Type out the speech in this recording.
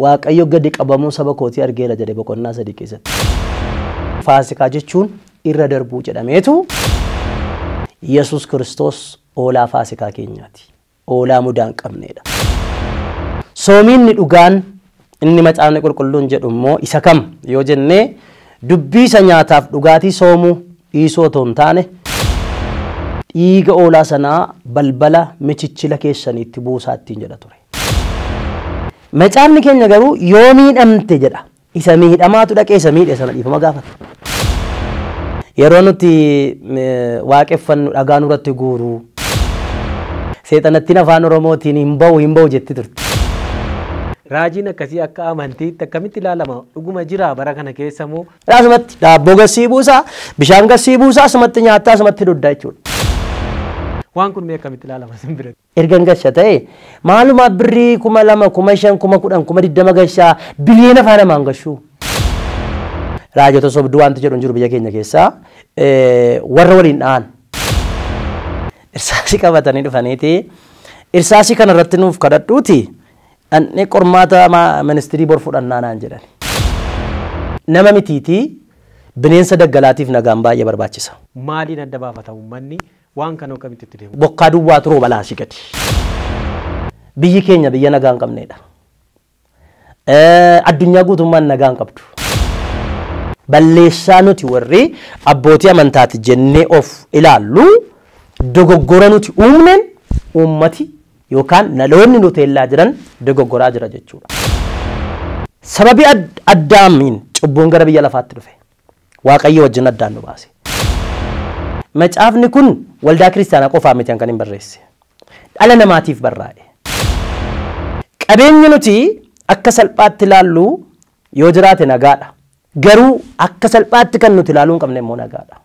Waaqayyo gadi qabamuu saba kootii argeera jedhe boqonnaa 3 keessatti. Faasikaa jechuun irra darbuu jedhameetu Yesuus Kiristoos oolaa faasikaa keenyaati. Oolaa mudaa hin qabneedha. Soomiinni dhugaan inni macaafni qulqulluun jedhu immoo isa kam yoo jennee dubbii isa nyaataaf dhugaatii soomuu dhiisuu otoo hin taane dhiiga oolaa sanaa balbala michichila keessaniitti buusaa ittiin jedha ture. Macaafni keenya garuu yoo miidhamte jedha. Isa miidhamaatu dhaqee isa miidhe sana dhiifama gaafata. Yeroo nuti waaqeffannu dhagaa nurratti guuruu seexanattiin afaan Oromootiin hin ba'u jetti turte. Raajiin akkasii akka amantiitti akkamitti ilaalama? Dhuguma jira bara kana keessa moo? Asumatti daabboo gassii buusaa, bishaan gassii buusaa, asumatti nyaattaa, asumatti duddaa jechuudha. Waan kun mee akkamitti ilaalama sin bira? Ergan gasha ta'e maaluma birrii 2000, 5000, 10,000, 20,000 gashaa biliyoona afaan namaan gashuu. Raajota sobduu wanti jedhu hin jiru biyya keenya keessaa warra waliin dha'an. Irsaasii qabatanii dhufaniiti. Irsaasii kana irratti nuuf kadhadhuuti. Dhandhee qormaata ministirii bor fudhannaa naan jedhan. Nama mitiitii bineensa daggalaatiif nagaan baay'ee barbaachisa. Maaliin adda baafata uummanni waan kana akkamitti itti deemu? Bokkaa duwwaatu rooba laasii gadi. Biyyi keenya biyya nagaa hin qabneedha. Addunyaa guutummaan nagaa hin qabdu. Balleessaa nuti warri abbootii amantaati jennee of ilaallu dogoggora nuti uumneen uummati yookaan dhaloonni nuti illaa jiran dogoggoraa jira jechuudha. Sababii addaamiin cubbuun gara biyya lafaatti dhufe. Waaqayyo wajjin addaan nu baase. Macaafni kun waldaa kiristaanaa qofaa miti kan hin barreesse. Dhala namaatiif barraa'e. Qabeenyi nuti akka salphaatti ilaallu yoo jiraate nagaadha. Garuu akka salphaatti kan nuti ilaaluu hin qabne immoo nagaadha.